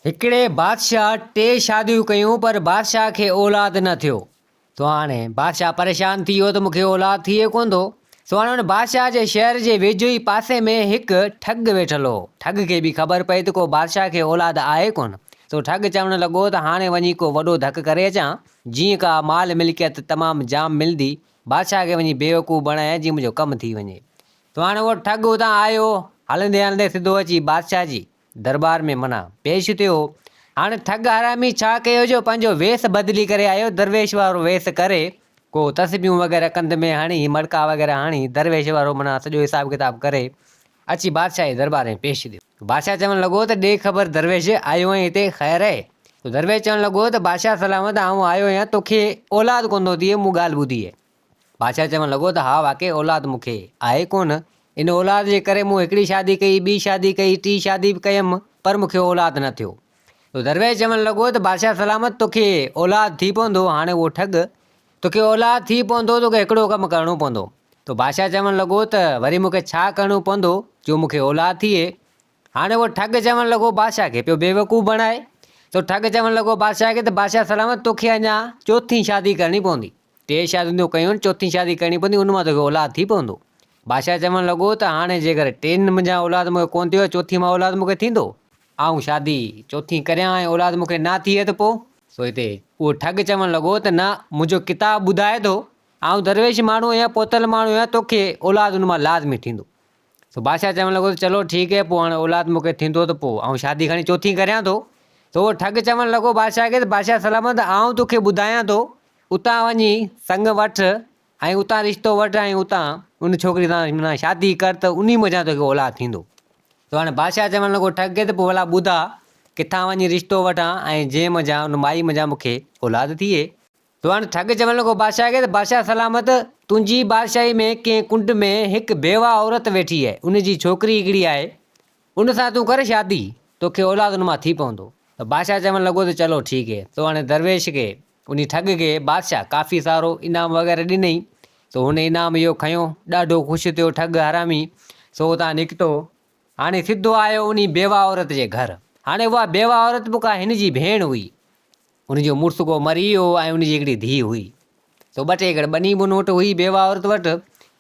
هڪڙي بادشاهه ٽي شاديون ڪيون پر بادشاهه کي اولاد نه ٿيو. سو هاڻي بادشاهه پريشان ٿي ويو ته مون کي اولاد ٿئي ڪونه ٿو. سو هاڻي ان بادشاهه جي شهر جي ويجهو ئي پاسي ۾ هڪ ٺڳ ويٺل هو. ٺڳ کي به خبر پئي ته ڪو بادشاهه کي اولاد آهي ڪونه. سو ٺڳ چوڻ لڳو ته هاڻي وڃي ڪو وڏو ڌڪ ڪري اچان، جيئن ڪا مال ملڪيت تمام جام ملندي. بادشاهه کي وڃي بيوقوف بڻايان جيئن منهنجو ڪم ٿي وڃي. سو هاڻي اهو ٺڳ اتان آيو، هلندي هلندي سڌو اچي بادشاهه جي درٻار ۾ منع پيش ٿيو. هاڻ ٺڳ حرامي ڇا ڪيو جو پنهنجو ويس بدلي ڪري آيو، درويش وارو ويس ڪري، ڪو تسبيحون وغيره ڪنڌ ۾ هڻي، مڙڪا وغيره هڻي، درويش وارو منع سڄو حساب ڪتاب ڪري، اچي بادشاهه جي درٻار ۾ پيش ٿيو. بادشاهه چوڻ لڳو ته ڏي خبر درويش، آيو آهين هتي خير آهي؟ ته درويش چوڻ لڳو ته بادشاهه سلامت آئون آيو آهيان توکي اولاد ڪونه ٿو ٿئي، مون ڳالهه ٻڌي آهي. بادشاهه چوڻ لڳو ته ها واقعي اولاد مون کي آهي ڪونه، ان اولاد جي ڪري مون هڪڙي شادي ڪئي، ٻي شادي ڪئي، ٽي شادي به ڪيم، پر مون کي اولاد نه ٿيو. ته درويش چوڻ لڳو ته بادشاهه سلامت توکي اولاد ٿي پوندو، هاڻي اهو ٺڳ، توکي اولاد ٿي پوندو، توکي هڪڙو ڪم ڪرڻو پوندو. ته بادشاهه چوڻ لڳو ته وري مون کي ڇا ڪرڻو پوندو جو مون کي اولاد ٿئي؟ هاڻي اهو ٺڳ چوڻ لڳو بادشاهه کي پيو بيوقوف بڻائي. ته ٺڳ چوڻ لڳو بادشاهه کي ته بادشاهه سلامت توکي اڃا چوٿين شادي ڪرڻي پوندي. ٽي شاديون تو ڪيون آهن، چوٿين شادي ڪرڻي پوندي، ان مان توکي اولاد ٿي پوندو. بادشاهه چوڻ لڳو ته هاڻي جيڪر ٽين منجهان اولاد مون کي ڪونه ٿيو ته چوٿين مان اولاد مون کي ٿيندو؟ آئون شادي چوٿين ڪريان ۽ اولاد مون کي نه ٿئي ته پوء؟ سو هتي اهو ٺڳ چوڻ لڳو ته نه منهنجو ڪتاب ٻڌائي ٿو، آئون درويش ماڻهو آهيان، پهتل ماڻهو آهيان، توکي اولاد ان مان لازمي ٿيندو. سو بادشاهه چوڻ لڳو ته چلو ٺيڪ هي پوء هاڻي اولاد مون کي ٿيندو ته پوء آئون شادي کڻي چوٿين ڪريان ٿو. سو اهو ٺڳ چوڻ لڳو بادشاهه کي ته بادشاهه سلامت آئون توکي ٻڌايان ٿو اتان وڃي سڱ وٺ ۽ اتان رشتو وٺ ۽ اتان ان ڇوڪري سان معنيٰ شادي ڪر ته انهي منجهان توکي اولاد ٿيندو. سو هاڻي بادشاهه چوڻ لڳو ٺڳ کي ته پوء ڀلا ٻڌاء ڪٿان وڃي رشتو وٺان ۽ جنهن منجهان ان مائي منجهان مون کي اولاد ٿئي. سو هاڻ ٺڳ چوڻ لڳو بادشاهه کي ته بادشاهه سلامت! تنهنجي بادشاهي ۾ ڪنهن ڪنڊ ۾ هڪ بيواهه عورت ويٺي آهي، ان جي ڇوڪري هڪڙي آهي، ان سان تون ڪر شادي، توکي اولاد ان مان ٿي پوندو. ته بادشاهه چوڻ لڳو ته چلو ٺيڪ هي. سو هاڻي درويش کي، انهي ٺڳ کي بادشاهه ڪافي سارو انعام وغيره ڏنئي. سو هن انعام اهو کنيو، ڏاڍو خوش ٿيو ٺڳ حرامي، سو اتان نڪتو. هاڻي سڌو آيو انهي بيواهه عورت جي گهر. هاڻي اها بيواهه عورت به ڪا هن جي ڀيڻ هئي. ان جو مڙس ڪو مري ويو هو ۽ ان جي هڪڙي ڌيء هئي. سو ٻه ٽي ايڪڙ ٻني به ان وٽ هئي، بيواهه عورت وٽ.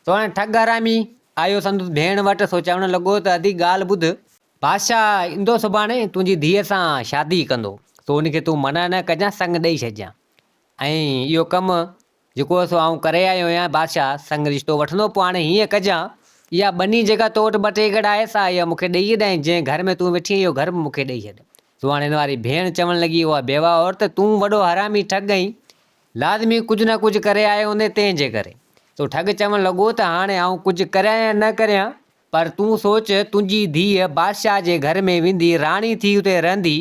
سو هاڻي ٺڳ حرامي آيو سندس ڀيڻ وٽ، سو چوڻ لڳو ته ادي ڳالهه ٻڌ. بادشاهه ايندو سڀاڻي تنهنجي ڌيء سان شادي ڪندو، سو ان کي تون منع نه ڪجان، سڱ ڏئي ڇڏجان. ۽ اهو ڪم جيڪو سو آئون ڪري آيو آهيان، بادشاهه سڱ رشتو وٺندو، پوء هاڻي هيئن ڪجان، اها ٻني جيڪا تو وٽ ٻه ٽي ايڪڙ آهي، سا اها مون کي ڏيئي ڇڏ ۽ جنهن گهر ۾ تون ويٺي آهين، اهو گهر به مون کي ڏيئي ڇڏ. سو هاڻي هن واري ڀيڻ چوڻ لڳي، اها بيواهه عورت، تون وڏو حرامي ٺڳ آهين، لازمي ڪجهه نه ڪجهه ڪري آيو هوندين، تنهن جي ڪري. سو ٺڳ چوڻ لڳو ته هاڻي آئون ڪجهه ڪريان يا نه ڪريان، پر تون سوچ، تنهنجي ڌيء بادشاهه جي گهر ۾ ويندي، راڻي ٿي اتي رهندي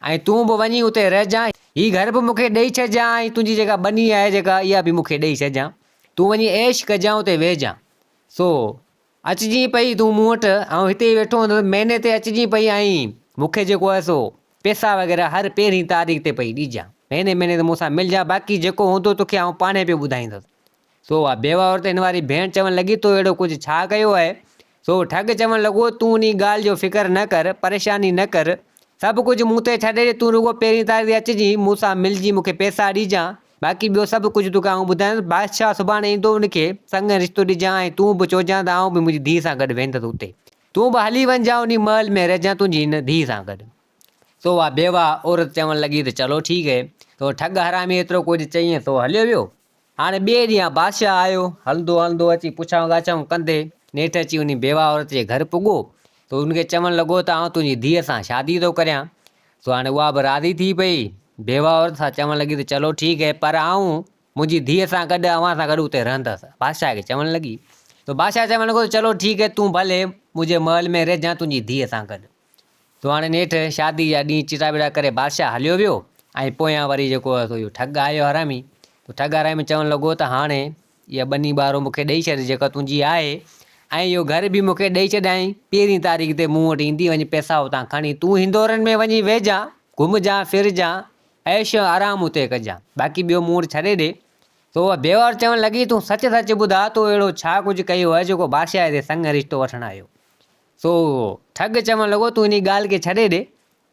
۽ تون به وڃي اتي رهجان. هي گهر به مون کي ڏئي ڇڏجان ۽ تنهنجي جيڪا ٻني آهي جيڪا اها به مون کي ڏئي ڇڏجان. تون وڃي عيش ڪجان اتي ويهجان. سو، اچجين پئي تون مون وٽ، آئون هتي ئي ويٺو هوندس، مهيني تي اچجين پئي ۽ مون کي جيڪو آهي سو پئسا وغيره هر پهرين تاريخ تي پئي ڏجان. مهيني مهيني تي مون سان ملجان، باقي جيڪو هوندو توکي آئون پاڻهي پيو ٻڌائيندس. سو اها بيواهه عورت هن واري ڀيڻ چوڻ لڳي، تو اهڙو ڪجهه ڇا ڪيو آهي؟ سو ٺڳ چوڻ لڳو، تون انهي ڳالهه جو فڪر نه ڪر، پريشاني نه ڪر، سڀ ڪجهه مون تي ڇڏي ڏي، تون رڳو پهرين تاريخ تي اچجين، مون سان ملجين، مون کي پئسا ڏجان، باقي ٻيو سڀ ڪجهه توکي آئون ٻڌائيندس، بادشاهه سڀاڻي ايندو، ان کي سڱ ۽ رشتو ڏجان ۽ تون به چوجان ته آئون به منهنجي ڌيء سان گڏ ويندس اتي، تون به هلي وڃجان انهي محل ۾ رهجان تنهنجي هن ڌيء سان گڏ. سو اها بيواهه عورت چوڻ لڳي ته چلو ٺيڪ هي. سو ٺڳ حرامي ايترو ڪجهه چئي ۽ سو هليو ويو. هاڻي ٻئي ڏينهن بادشاهه آيو، هلندو هلندو اچي پڇائون ڳاڇائون ڪندي نيٺ اچي انهي بيواهه عورت جي گهر پڳو ته ان کي چوڻ لڳو ته آئون تنهنجي ڌيء سان شادي ٿو ڪريان. سو هاڻي اها به راضي ٿي پئي. بيواهه عورت سان چوڻ لڳي ته چلو ٺيڪ هي پر آئون منهنجي ڌيء سان گڏ اوهان سان گڏ اتي رهندس. بادشاهه کي چوڻ لڳي ته بادشاهه چوڻ لڳو ته چلو ٺيڪ هي تون ڀلي منهنجي محل ۾ رهجان تنهنجي ڌيء سان گڏ. سو هاڻي نيٺ شادي جا ڏينهن چٽا ٻيڙا ڪري بادشاهه هليو ويو ۽ پويان وري جيڪو هو سو اهو ٺڳ آيو حرامي. ته ٺڳ حرامي چوڻ لڳو ته هاڻي اها ٻني ٻارو مون کي ڏئي ڇڏ جيڪا تنهنجي آهي ۽ اهو گهر به مون کي ڏئي ڇڏ ۽ پهرين تاريخ تي مون وٽ ايندي وڃ پئسا اتان کڻي تون هندورن ۾ وڃي ويهجان، گهمجان ڦرجان، عيش ۽ آرام اتي ڪجان، باقي ٻيو مون وٽ ڇڏي ڏي. سو اها بيوار چوڻ لڳي تون سچ سچ ٻڌاء تو اهڙو ڇا ڪجهه ڪيو آهي جيڪو بادشاهه هتي سڱ رشتو وٺڻ آيو. سو ٺڳ چوڻ لڳو، تون انهيء ڳالهه کي ڇڏي ڏي.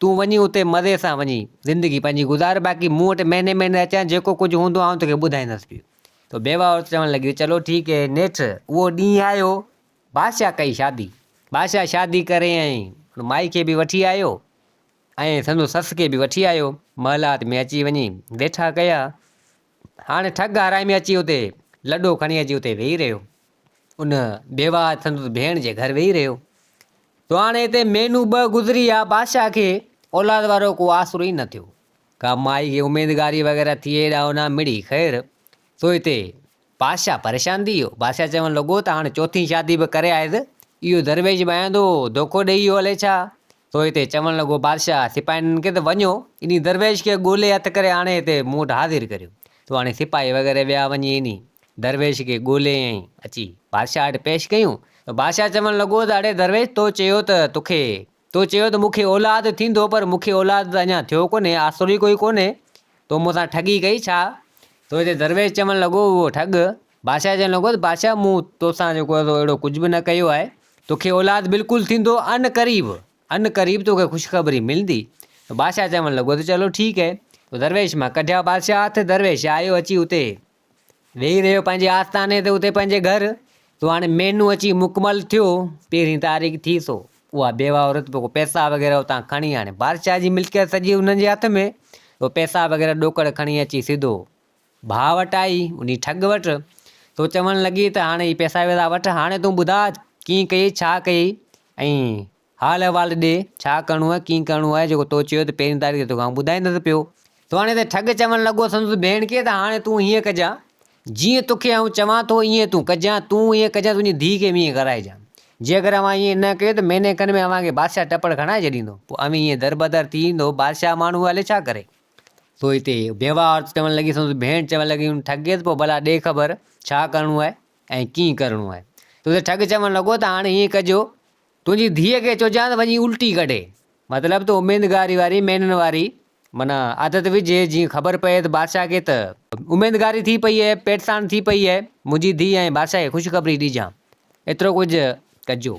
تون وڃي اتي مزي سان وڃي زندگي پنهنجي گذار باقي مون وٽ مهيني مهيني اچان جيڪو ڪجهه هوندو آئون توکي ٻڌائيندس پيو. ته بيواهه عورت چوڻ لڳي چلو ٺيڪ هي. نيٺ اهو ڏينهن آيو بادشاهه ڪئي شادي. بادشاهه شادي ڪري ۽ ان مائي کي به وٺي آيو ۽ سندس سس کي به وٺي آيو. محلات ۾ اچي وڃي ويٺا ڪيا. هاڻي ٺڳ حرامي اچي اتي لڏو کڻي اچي اتي ويهي رهيو. ان بيواهه سندس ڀيڻ جي گهر ويهي رهيو. تو هاڻي هتي مهينو ٻه گذري ويا، بادشاهه کي اولاد وارو ڪو آسرو ئي نه ٿيو. ڪا مائي کي اميدگاري وغيره ٿئي هيڏانهن هوڏانهن مڙئي خير. سو هتي بادشاهه پريشان ٿي ويو. بادشاهه چوڻ لڳو ته هاڻي چوٿين شادي به ڪري آيس، اهو درويش به آيندو، دوکو ڏيئي ويو الائي ڇا؟ سو هتي چوڻ لڳو بادشاهه سپاهين کي ته وڃو، انهي درويش کي ڳولي هٿ ڪري آڻي هتي مون وٽ حاضر ڪريو. سو هاڻي سپاهي وغيره ويا وڃي انهي درويش کي ڳولي ۽ اچي بادشاهه وٽ پيش ڪيون. ته بادشاهه چوڻ لڳو ته اڙي درويش تو چيو ته توکي تو چيو ته مون کي اولاد ٿيندو پر مون کي اولاد ته اڃا ٿيو ڪونهي، آسرو ئي ڪوئي ڪونهي، تو مون سان ٺڳي ڪئي ڇا؟ تو هتي درويش چوڻ لڳو اهو ٺڳ بادشاهه چوڻ لڳو ته بادشاهه مون توسان جيڪو آهي سو اهڙو ڪجهه به نه ڪيو آهي، توکي اولاد بلڪل ٿيندو عنقريب عنقريب توکي خوشخبري ملندي. ته بادشاهه چوڻ لڳو ته چلو ٺيڪ آهي. ته درويش مان ڪڍيا بادشاهه هٿ، درويش آيو اچي اتي ويهي رهيو پنهنجي آستاني تي اتي پنهنجي گهر. سو هاڻي مهينو اچي مڪمل ٿيو، پهرين تاريخ ٿي سو اها بيواهه عورت به ڪو پئسا وغيره اتان کڻي هاڻي بادشاهه جي ملڪيت سڄي انهن جي هٿ ۾، سو پئسا وغيره ڏوڪڙ کڻي اچي سڌو ڀاء وٽ آئي، انهي ٺڳ وٽ، سو چوڻ لڳي ته هاڻي هي پئسا وئسا وٺ، هاڻي تون ٻڌاء ڪيئن ڪيئي، ڇا ڪيئي ۽ حال احوال ڏي، ڇا ڪرڻو آهي، ڪيئن ڪرڻو آهي، جيڪو تو چيو ته پهرين تاريخ تي توکي آئون ٻڌائيندس پيو. سو هاڻي ته ٺڳ چوڻ لڳو سندس ڀيڻ کي ته هاڻي تون هيئن ڪجان، جيئن توکي آئون چوان ٿو ائين تون ڪجان، تون ائين ڪجان تنهنجي ڌيء کي به ائين ڪرائجان. جي اگر اوهان ائين نه ڪيو ته مهيني کن ۾ اوهان کي بادشاهه ٽپڙ کڻائي ڇڏيندو، پوء اوهين ائين دربدر ٿي ايندو، بادشاهه ماڻهو الائي ڇا ڪري. سو هتي بيواهه عورت چوڻ لڳي، سندس ڀيڻ چوڻ لڳي، هن ٺڳ کي ته پوء ڀلا ڏي خبر، ڇا ڪرڻو آهي ۽ ڪيئن ڪرڻو آهي. سو هتي ٺڳ چوڻ لڳو ته هاڻي ائين ڪجو، تنهنجي ڌيء کي چئجان ته وڃي الٽي ڪڍي. مطلب ته اميدگاري واري مهينن واري معنيٰ عادت وجهي، جيئن خبر پئي ته بادشاهه کي ته اميدگاري ٿي پئي آهي، پيٽ ساڻ ٿي پئي آهي، منهنجي ڌيء ۽ بادشاهه کي خوشخبري ڏجان. ايترو ڪجهه ڪجو.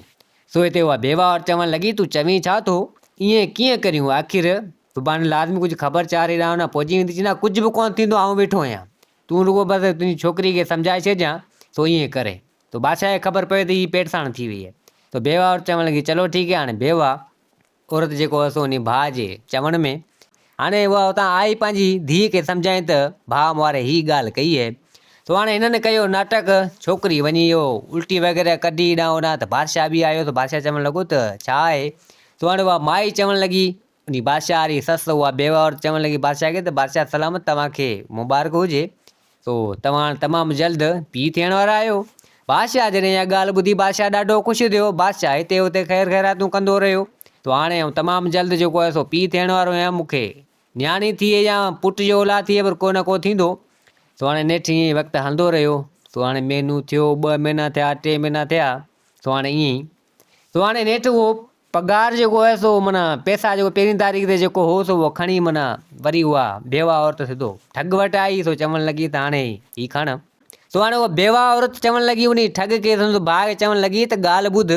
سو هتي اها بيواهه عورت چوڻ لڳي، تون چوين ڇا ٿو؟ ائين ڪيئن ڪريون؟ آخر سڀاڻي لازمي ڪجهه خبر چار هيڏانهن هوڏانهن پهچي ويندي. چي نه ڪجهه به ڪونه ٿيندو، آئون ويٺو آهيان. تون رڳو بس تنهنجي ڇوڪري کي سمجهائي ڇڏجان، سو ائين ڪري. ته بادشاهه کي خبر پئي ته هي پيٽ ساڻ ٿي وئي آهي. ته بيواهه عورت چوڻ لڳي، چلو ٺيڪ آهي، هاڻي بيواهه عورت جيڪو هو سو انهي ڀاء جي چوڻ ۾. هاڻي اها اتان آئي پنهنجي ڌيء کي سمجهائين ته ڀاء مون واري هي ڳالهه ڪئي آهي. سو هاڻي هنن ڪيو ناٽڪ، ڇوڪري وڃي اهو الٽي وغيره ڪڍي هيڏانهن هوڏانهن ته بادشاهه به آيو ته بادشاهه چوڻ لڳو ته ڇا آهي؟ سو هاڻي اها مائي چوڻ لڳي، انهي بادشاهه واري سس اها بيوه عورت چوڻ لڳي بادشاهه کي ته بادشاهه سلامت توهان کي مبارڪ هجي، سو توهان تمام جلد پيء ٿيڻ وارا آهيو. بادشاهه جڏهن اها ڳالهه ٻڌي بادشاهه ڏاڍو خوش ٿيو. بادشاهه هتي هتي خير خيراتون ڪندو رهيو. سو هاڻي آئون تمام جلد جيڪو آهي سو پيء ٿيڻ وارو آهيان. مون کي نياڻي ٿئي يا پٽ جو اولاد ٿئي پر ڪو نه ڪو ٿيندو. سو هاڻي نيٺ ائين ئي وقت هلندو رهيو. سو هاڻي مهينو ٿيو، ٻه مهينا ٿيا، ٽي مهينا ٿيا. سو هاڻي ائين ئي. سو هاڻي نيٺ اهو پگهار جيڪو هيس سو معنيٰ پئسا جيڪو پهرين تاريخ تي جيڪو هو سو اهو کڻي معنيٰ وري اها بيواهه عورت سڌو ٺڳ وٽ آئي سو چوڻ لڳي ته هاڻي هي کڻ. سو هاڻي اها بيواهه عورت چوڻ لڳي انهي ٺڳ کي سندس ڀاء کي چوڻ لڳي ته ڳالهه ٻڌ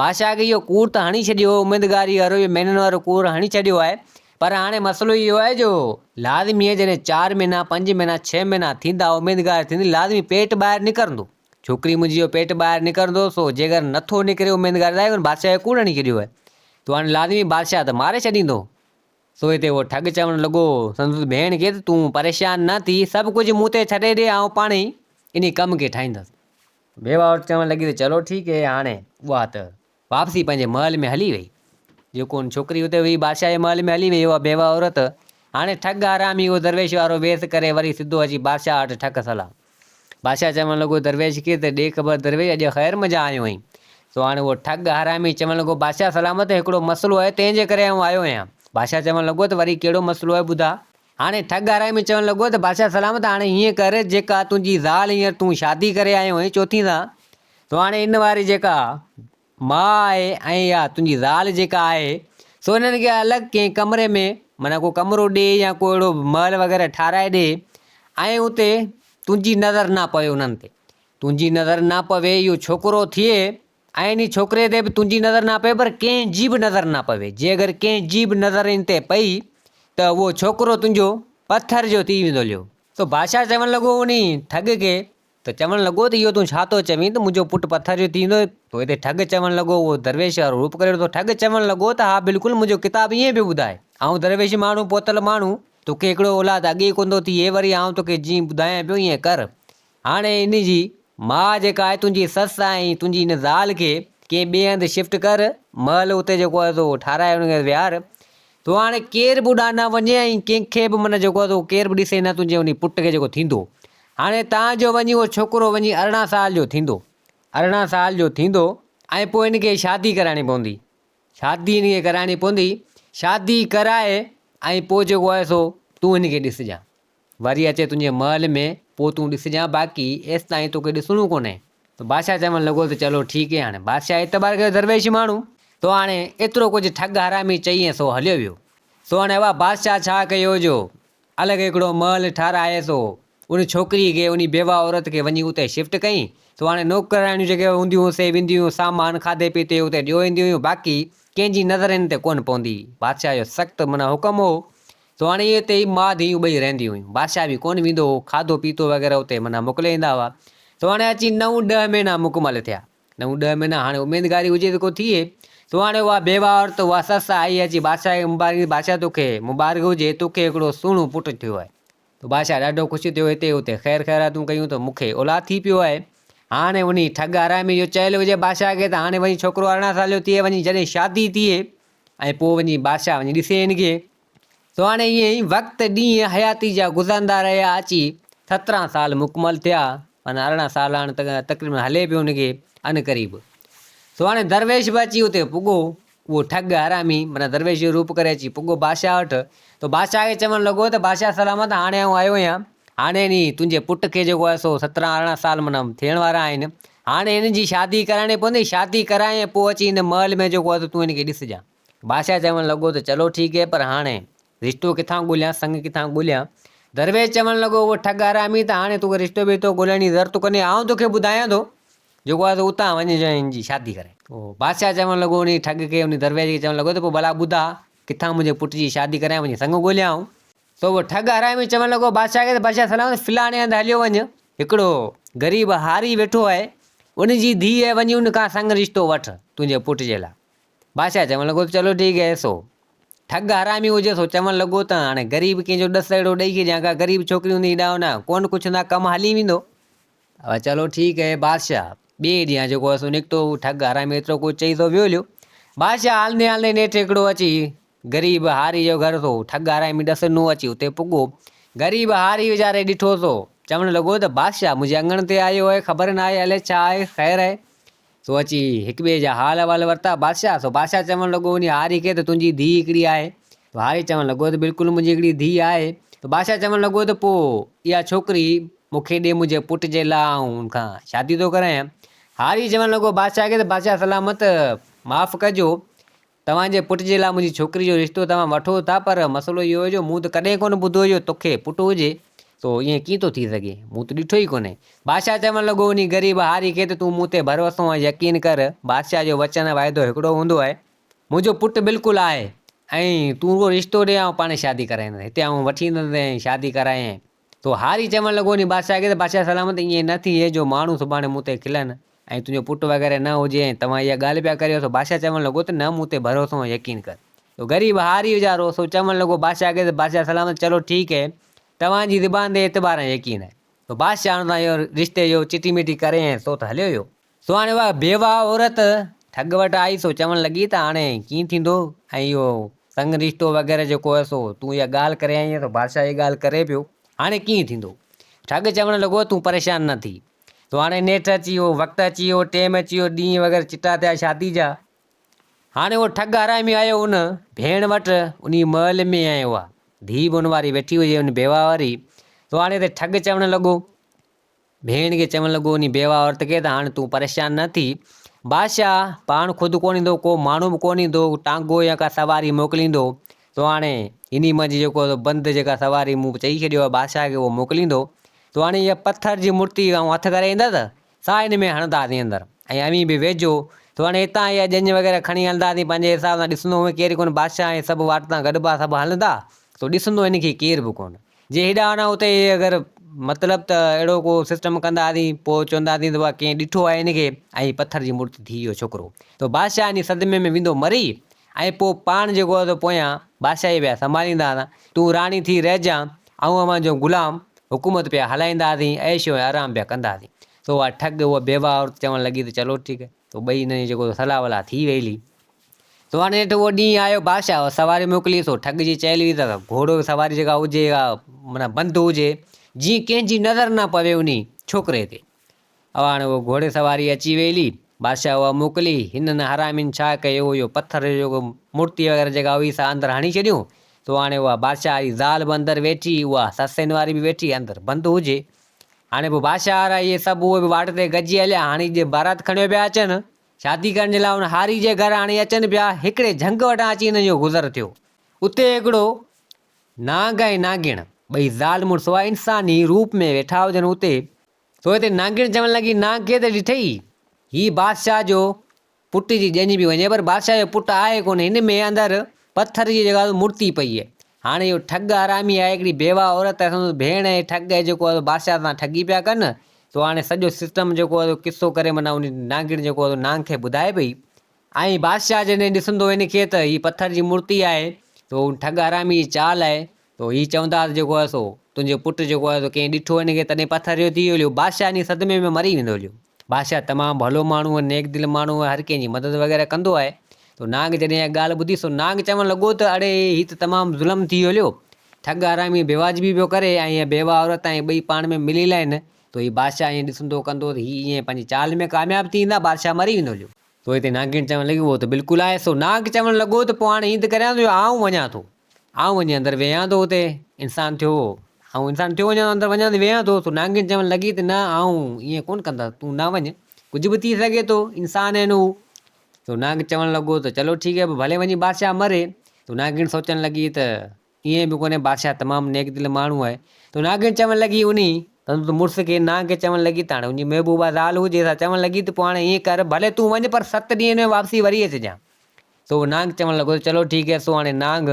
بادشاهه کي اهو ڪوڙ ته هڻي ڇڏيو هو اميدگاري وارو اهو مهينن وارو ڪوڙ هڻي ڇڏيو آهي پر هاڻي مسئلو اهو آهي جو لازمي آهي جڏهن چار مهينا پنج مهينا ڇهه مهينا ٿيندا اميدگاري ٿيندي لازمي پيٽ ٻاهر نڪرندو ڇوڪري منهنجي جو پيٽ ٻاهر نڪرندو سو جيڪر نٿو نڪري اميدگار لاء هن بادشاهه کي ڪوڙ هڻي ڇڏيو آهي تو هاڻي لازمي بادشاهه ته ماري ڇڏيندو. سو هتي اهو ٺڳ چوڻ لڳو سندس ڀيڻ کي ته تون پريشان نه ٿي سڀ ڪجهه مون تي ڇڏي ڏي آئون پاڻ ئي انهي ڪم کي ٺاهيندس. بيوه عورت چوڻ لڳي ته چلو ٺيڪ هي هاڻي اها ته واپسي پنهنجي محل ۾ هلي وئي. جيڪو ان ڇوڪري اتي هئي بادشاهه جي محل ۾ هلي وئي اها بيوه عورت هاڻي ٺڳ حرامي اهو درويش وارو ويس ڪري وري سڌو اچي بادشاهه وٽ ٺڪ سلام. بادشاهه چوڻ لڳو درويش کي ته ڏي خبر درويش اڄ خير منجهان آيو آهين. سو هاڻي اهو ٺڳ حرامي چوڻ لڳو بادشاهه سلامت هڪڙو مسئلو آهي تنهن جي ڪري آئون آيو آهيان. بادشاهه چوڻ لڳو ته وري ڪهڙو مسئلو آهي ٻڌاء. هاڻي ٺڳ حرامي چوڻ لڳو ته بادشاهه سلامت هاڻي هيئن ڪر جيڪا تنهنجي زال هينئر تون شادي ڪري آيو آهين چوٿين سان سو هاڻي ان واري جيڪا ماء آهي ۽ اها تنهنجي زال جيڪا آهي سو انهن کي الڳ ڪنهن ڪمري ۾ معنيٰ ڪو ڪمرو ڏي يا ڪو اهڙو محل وغيره ٺاهرائي ڏي ۽ اتي تنهنجي نظر نه پوي انهن تي تنهنجي نظر نه پوي اهو ڇوڪرو ٿئي ۽ انهي ڇوڪري تي به تنهنجي نظر نه پئي پر ڪنهن جي به نظر نه پوي، جي اگر ڪنهن جي به نظر ان تي پئي ته اهو ڇوڪرو تنهنجو پٿر جو ٿي ويندو هليو. سو بادشاهه چوڻ لڳو انهي ٺڳ کي ته چوڻ لڳو ته اهو تون ڇا ٿو چوين ته منهنجو پٽ پٿر جو ٿي ويندو؟ ته هتي ٺڳ چوڻ لڳو اهو درويش وارو روپ ڪري ورتو. ٺڳ چوڻ لڳو ته ها بلڪل منهنجو ڪتاب ائين پيو ٻڌائي. آئون درويش ماڻهو پوتل ماڻهو، توکي هڪڙو اولاد اڳي ئي ڪونه ٿو ٿئي وري آئون توکي جيئن ٻڌايان پيو ائين ڪر. هاڻي ان جي ماء جيڪا آهي تنهنجي سس ۽ تنهنجي ان زال کي ڪنهن ٻئي هنڌ شفٽ ڪر، محل اتي جيڪو آهي سو ٺاهرائي ان کي ويهار. تو هاڻي ڪير به اڏا نه وڃي ۽ ڪنهن کي به من جيڪو آهي سو ڪير به ڏسي نه تنهنجي انهي پٽ کي جيڪو ٿيندو. هاڻي تان جو وڃي اهو ڇوڪرو وڃي 18 سال جو ٿيندو. 18 سال جو ٿيندو ۽ پوء هن کي شادي ڪرائڻي پوندي. شادي هن کي ڪرائڻي پوندي. شادي ڪرائي ۽ پوء جيڪو آهي سو تون هن کي ڏسجان. وري اچي تنهنجي محل ۾ پوء تون ڏسجان باقي ايستائين توکي ڏسڻو ڪونهي. ته بادشاهه چوڻ لڳو ته چلو ٺيڪ هي هاڻي بادشاهه اعتبار ڪيو درويش ماڻهو تو هاڻي ايترو ڪجهه ٺڳ حرامي چئي ۽ سو هليو ويو. سو هاڻي اها بادشاهه ڇا ڪيو جو الڳ هڪڙو محل ٺاراهي سو ان ڇوڪري کي انهي بيواهه عورت کي وڃي اتي شفٽ ڪئين. سو هاڻي نوڪرياڻيون جيڪي هونديون هيون سي وينديون هيون سامان کاڌي پيتي اتي ڏيو اينديون هيون باقي ڪنهن جي نظر هن تي ڪونه پوندي هئي. بادشاهه جو سخت معنيٰ حڪم هو سو هاڻي اهي اتي ئي ماء ڌيء ٻئي رهنديون هيون. بادشاهه به ڪونه ويندو هو. کاڌو پيتو وغيره اتي معنيٰ موڪلي ايندا هئا. سو هاڻي اچي نو ڏهه مهينا مڪمل ٿيا. نو ڏهه مهينا هاڻي اميدگاري هجي ته ڪو ٿئي. سو هاڻي اها بيواهه عورت اها سس آئي اچي بادشاهه کي مبارڪ ڏني بادشاهه توکي مبارڪ هجي توکي هڪڙو سهڻو پٽ ٿيو آهي. ته بادشاهه ڏاڍو خوش ٿيو هتي هتي خير خيراتون ڪيون ته مون کي اولاد ٿي پيو آهي. هاڻي انهي ٺڳ حرامي جو چيل هجي بادشاهه کي ته هاڻي وڃي ڇوڪرو 18 سال جو ٿئي وڃي جڏهن شادي ٿئي ۽ پوء وڃي بادشاهه وڃي ڏسي هن کي. سو هاڻي ائين ئي وقت ڏينهن حياتي جا گذرندا رهيا اچي 17 سال مڪمل ٿيا معنيٰ 18 سال هاڻي تقريبن هلي پيو هن کي عنقريب. سو هاڻي درويش به اچي اتي پڳو اهو ٺڳ حرامي معنيٰ درويش جو روپ ڪري اچي پڳو بادشاهه وٽ ته بادشاهه کي چوڻ لڳو ته بادشاهه سلامت هاڻي آئون آيو آهيان هاڻي انهي تنهنجي پٽ کي جيڪو آهي سو 17 18 سال معنيٰ ٿيڻ وارا آهن هاڻي هن جي شادي ڪرائڻي پوندي شادي ڪرائي ۽ پوء اچي هن محل ۾ جيڪو آهي سو تون هن کي ڏسجان. بادشاهه چوڻ لڳو ته چلو ٺيڪ هي پر هاڻي رشتو ڪٿان ڳوليان سڱ ڪٿان ڳوليان؟ درويش چوڻ لڳو اهو ٺڳ حرامي ته هاڻي توکي رشتو ٻشتو ڳولڻ جي ضرورت ڪونهي آئون توکي ٻڌايان ٿو جيڪو آهي سو اتان وڃي جو هن جي شادي ڪرائين. پوء بادشاهه چوڻ لڳو انهي ٺڳ کي انهي درويش کي چوڻ لڳو ته پوء ڀلا ٻڌاء ڪٿان منهنجي پٽ جي شادي ڪرايان وڃي سڱ ڳوليان آئون. سو اهو ٺڳ حرامي چوڻ لڳو بادشاهه کي ته بادشاهه سلامت فلاڻي هنڌ هليو وڃ هڪڙو غريب هاري ويٺو آهي ان جي ڌيء وڃي ان کان سڱ رشتو وٺ تنهنجي پٽ جي لاء. بادشاهه چوڻ لڳو ته چلو ٺيڪ هي سو ٺڳ حرامي هجي سو چوڻ لڳو ته هاڻي غريب ڪنهن جو ڏس اهڙو ڏئي ڇڏيان ڪا غريب ڇوڪري هوندي هيڏانهن هوڏانهن ڪونه ڪڇندا ڪم هلي ويندو اها چلو ٺيڪ هي بادشاهه ٻئي ڏينهن جيڪو آهي سو نڪتو هو ٺڳ حرامي ايترو ڪجهه چئي سو ويو هليو بادشاهه هلندي هلندي نيٺ هڪڙو اچي غريب هاري جو گهر سو ٺڳ حرامي ڏس ڏنو اچي اتي پڳو غريب هاري ويچاري ڏٺو سو چوڻ لڳو ته بادشاهه منهنجي اڱڻ تي آيو آهي خبر ناهي الائي ڇا آهي خير آهي سو اچي هڪ ٻئي جا حال احوال ورتا. بادشاهه، سو بادشاهه چوڻ لڳو انهيء هاري کي ته تنهنجي ڌيء هڪڙي آهي؟ سو هاري چوڻ لڳو ته بلڪل منهنجي هڪڙي ڌيء آهي. ته بادشاهه چوڻ لڳو ته پوء اها ڇوڪري مون کي ڏي منهنجي پٽ جي لاء آئون ان کان شادي ٿو ڪرايان. هاري چوڻ لڳو بادشاهه کي ته بادشاهه سلامت معاف ڪجو توهان جي پٽ جي لاء منهنجي ڇوڪري جو رشتو توهان وٺو ٿا پر مسئلو اهو آهي جو مون ته ڪڏهن ڪونه ٻڌو جو توکي پٽ هجي سو ائين ڪيئن ٿو ٿي سگهي مون ته ڏٺو ئي ڪونهي. بادشاهه چوڻ لڳو انهي غريب هاري کي ته تون مون تي ڀروسو ۽ يقين ڪر بادشاهه جو وچن ۽ واعدو هڪڙو هوندو آهي منهنجو پٽ بلڪل آهي ۽ تون رڳو رشتو ڏي آئون پاڻ شادي ڪرائيندس هتي آئون وٺي ايندس ۽ شادي ڪرايائين سو هاري چوڻ لڳو انهي بادشاهه کي ته بادشاهه سلامت ائين نه ٿئي جو ماڻهو سڀاڻي مون تي کلن ۽ تنهنجو پٽ وغيره نه هجي ۽ توهان اها ڳالهه پيا ڪريو سو بادشاهه چوڻ لڳو ته نه مون تي ڀروسو ۽ يقين ڪر. سو غريب هاري ويچارو سو چوڻ لڳو بادشاهه کي ته بادشاهه سلامت چلو ٺيڪ هي توهان جي زبان تي اعتبار ۽ يقين آهي. سو بادشاهه هن سان اهو رشتي جو چٽي مٽي ڪري ۽ سو ته هليو ويو. سو هاڻي اها بيواهه عورت ٺڳ وٽ آئي سو چوڻ لڳي ته هاڻي ڪيئن ٿيندو ۽ اهو سڱ رشتو وغيره جيڪو آهي سو تون اها ڳالهه ڪري آئين آهين سو بادشاهه اها ڳالهه ڪري پيو هاڻي ڪيئن ٿيندو. ٺڳ چوڻ لڳو تون پريشان نه ٿي. سو هاڻي نيٺ اچي ويو، وقت اچي ويو، ٽيم اچي ويو، ڏينهن وغيره چٽا ٿيا شادي جا. هاڻي اهو ٺڳ حرامي آيو ان ڀيڻ وٽ، انهي محل ۾ ۽ اها ڌيء به ان واري ويٺي هجي، ان بيواهه واري. سو هاڻي هتي ٺڳ چوڻ لڳو، ڀيڻ کي چوڻ لڳو انهي بيواهه عورت کي ته هاڻي تون پريشان نه ٿي. بادشاهه پاڻ خود ڪونه ايندو، ڪو ماڻهو به ڪونه ايندو، ٽانگو يا ڪا سواري موڪليندو. سو هاڻي انهي منجهه جيڪو بند جيڪا سواري مون چئي ڇڏيو آهي بادشاهه کي اهو موڪليندو. تو هاڻي اها پٿر جي مورتي آئون هٿ ڪري ايندس، سا ان ۾ هڻنداسين اندر ۽ اوهين به ويهجو. سو هاڻي هتان اها ڄڃ وغيره کڻي هلنداسين پنهنجي حساب سان ڏسندو هئين ڪير ڪونه بادشاهه ۽ سڀ واٽ تان گڏبا سڀ هلندا سو ڏسندو هن کي ڪير به ڪونه. جي هيڏانهن هوڏانهن اتي اگر مطلب ته اهڙو ڪو سسٽم ڪنداسين پوء چونداسين ته بابا ڪنهن ڏٺو آهي هن کي ۽ پٿر جي مورتي ٿي ويو ڇوڪرو ته بادشاهه انهي صدمي ۾ ويندو مري ۽ پوء پاڻ جيڪو آهي سو پويان بادشاهي پيا سنڀالينداسان تون راڻي ٿي رهجان آئون اوهان جو غلام حڪومت پيا هلائينداسين عيش ۽ آرام پيا ڪنداسين سو اها ٺڳ اها بيواهه عورت چوڻ لڳي ته چلو ٺيڪ سو ٻئي انهن جي جيڪو صلاح ولاح ٿي وئي هلي سو هاڻي نيٺ اهو ڏينهن آيو بادشاهه سواري موڪلي سو ٺڳ جي چيل هئي ته گهوڙو سواري جيڪا هجي اها معنيٰ بند هجي جيئن ڪنهن جي نظر نه پوي انهي ڇوڪري تي. او هاڻي اهو گهوڙي سواري اچي وئي هلي بادشاهه اها موڪلي هنن حرامين ڇا ڪيو اهو پٿر جو جيڪو مورتي وغيره جيڪا هئي سا اندر هڻي ڇڏيون سو هاڻي اها بادشاهه جي زال به اندر ويٺي اها سسين واري به ويٺي اندر بند هجي هاڻي پوء بادشاهه وارا اهي سڀ اهي به واٽ تي گڏجي هليا هاڻي جي بارات کڻيو پيا اچن شادي ڪرڻ جي لاء ان هاري جي گهر هاڻي اچن پيا هڪڙي جهنگ وٽان اچي هنن جو گذر ٿيو اتي هڪڙو نانگ ۽ نانگڻ ٻئي زال مڙس هئا انساني روپ ۾ ويٺا هجن اتي سو هتي نانگڻ چوڻ لڳي نانگ کي ته ڏٺئي هي بادشاهه جو پٽ جي ڄڃ پئي وڃي پر بادشاهه جو پٽ آهي ڪونه هن ۾ اندر پٿر جي جيڪا مورتي پئي آهي هاڻي اهو ٺڳ حرامي آهي هڪڙي بيواهه عورت آهي سندس ڀيڻ ۽ ٺڳ آهي جيڪو آهي بادشاهه سان ٺڳي پيا ڪن سو هاڻي سڄو سسٽم جيڪو آهي قصو ڪري معنيٰ ان نانگڻ جيڪو آهي نانگ کي ٻڌائي پئي ۽ بادشاهه جڏهن ڏسندو هن کي ته هي پٿر جي مورتي آهي تو ٺڳ حرامي جي چال آهي تو هي چوندا ته جيڪو آهي سو تنهنجو پٽ جيڪو آهي سو ڪنهن ڏٺو هن کي تڏهن پٿر جو ٿي ويو هليو. بادشاهه انهيء صدمي ۾ مري ويندو هليو. بادشاهه تمام ڀلو ماڻهو ۽ نيڪ دل ماڻهو آهي، هر ڪنهن جي مدد وغيره ڪندو آهي. تو نانگ جڏهن اها ڳالهه ٻڌي سو نانگ چوڻ لڳو ته اڙي هي ته تمام ظلم ٿي ويو هليو. ٺڳ حرامي بيواجبي پيو ڪري ۽ اها بيواهه عورت ۽ ٻئي پاڻ ۾ مليل آهن. تو هي بادشاهه ائين ڏسندو ڪندو ته هي ائين پنهنجي چال ۾ ڪامياب ٿي ويندا، بادشاهه مري ويندو هليو. سو هتي نانگڻ چوڻ لڳي اهو ته بلڪل آهي. سو نانگ چوڻ لڳو ته پوء هاڻي ائين ته ڪريان ٿو جو آئون وڃان ٿو. آئون وڃي اندر ويهان ٿو اتي انسان ٿيو آئون انسان ٿيو وڃان اندر وڃان ٿو ويهان ٿو سو نانگڻ چوڻ لڳي ته نه آئون ائين ڪونه ڪندس تون نه وڃ ڪجهه به ٿي سگهي ٿو انسان آهن هو سو نانگ چوڻ لڳو ته چلو ٺيڪ آهي ڀلي وڃي بادشاهه مري سو نانگڻ سوچڻ لڳي ته ائين به ڪونهي بادشاهه تمام نيڪ دل ماڻهو آهي سو نانگڻ چوڻ لڳي انهي سندس مڙس کي نانگ کي چوڻ لڳي ته هاڻي ان جي محبوبه زال هجي سا چوڻ لڳي ته پوء هاڻي ائين ڪر ڀلي تون وڃ پر ست ڏينهن ۾ واپسي وري اچجان سو نانگ چوڻ لڳو ته چلو ٺيڪ هي سو هاڻي نانگ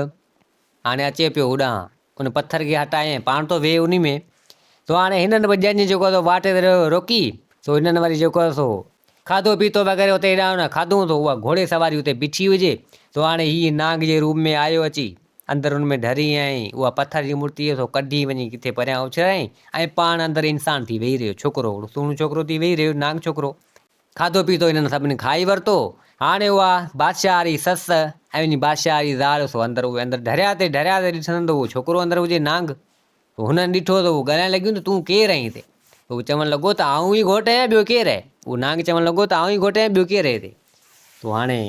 هاڻي اچي پيو هوڏانهن ان پٿر کي هٽائي ۽ پاڻ ٿو ويهي انهي ۾ سو هاڻي هنن به ڄڃ جيڪو آهي سو واٽ تي روڪي سو هنن وري جيڪو آهي سو کاڌو پيتو وغيره اتي هيڏانهن هوڏانهن کاڌو سو اها گهوڙي سواري اتي بيٺي هجي سو هاڻي هي نانگ جي روپ ۾ آيو اچي اندر ان ۾ ڍري ۽ اها پٿر جي مورتي سو ڪڍي وڃي ڪٿي پريان اڇلايائين ۽ پاڻ اندر انسان ٿي ويهي رهيو ڇوڪرو سهڻو ڇوڪرو ٿي ويهي رهيو نانگ ڇوڪرو کاڌو پيتو هنن سڀني کائي ورتو. هاڻي اها بادشاهه واري سس ۽ وڃي بادشاهه واري زال سو اندر اهي اندر ڍريا تي ڍريا تي ڏسن ته اهو ڇوڪرو اندر هجي نانگ. سو هنن ڏٺو ته هو ڳالهائڻ لڳيون ته تون ڪير آهين هتي؟ ته هو چوڻ لڳو ته آئون ئي گهوٽ آهيان ٻيو ڪير آهي؟ اهو نانگ چوڻ لڳو ته آئون ئي گهوٽ آهيان ٻيو ڪير آهي هتي؟ سو هاڻي